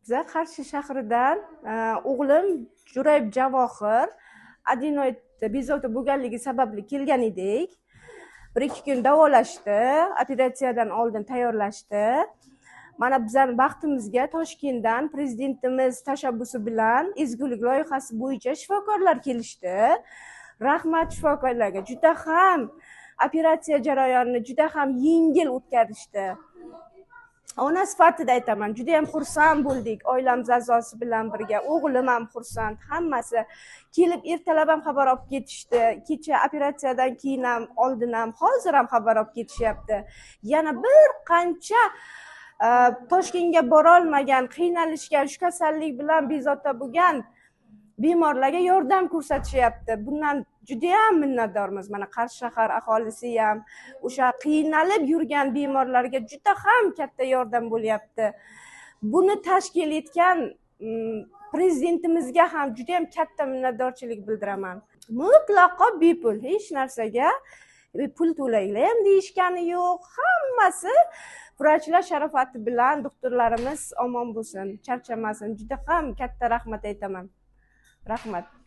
Biza Qarshi shahridan o'g'lim Jo'rayev Javohir adenoid bezovta bo'lganligi sababli kelgan edik. 1-2 kun davolashdi, operatsiyadan oldin tayyorlashdi. Mana bizning baxtimizga Toshkentdan prezidentimiz tashabbusi bilan ezgulik loyihasi bo'yicha shifokorlar kelishdi. Rahmat shifokorlarga. Juda ham operatsiya jarayonini juda ham yengil o'tkazishdi. Ona sifatida aytaman, juda ham xursand bo'ldik oilamiz a'zosi bilan birga. O'g'lim ham xursand, hammasi kelib ertalab ham xabar olib ketishdi. Kecha operatsiyadan keyin ham, oldin ham, hozir ham xabar olib ketishyapti. Yana bir qancha Toshkentga borolmagan, qiynalishgan, shu kasallik bilan bezovta bo'lgan bemorlarga yordam ko'rsatishyapti. Bundan juda ham minnatdormiz. Mana Qarshi shahar aholisi ham o'sha qiynalib yurgan bemorlarga juda ham katta yordam bo'lyapti. Buni tashkil etgan prezidentimizga ham juda ham katta minnatdorchilik bildiraman. Mutlaqo bepul, hech narsaga pul to'langlar ham deyishgani yo'q. Hammasi vrachlar sharofati bilan, doktorlarimiz omon bo'lsin, charchamasin. Juda ham katta rahmat aytaman. Rahmat.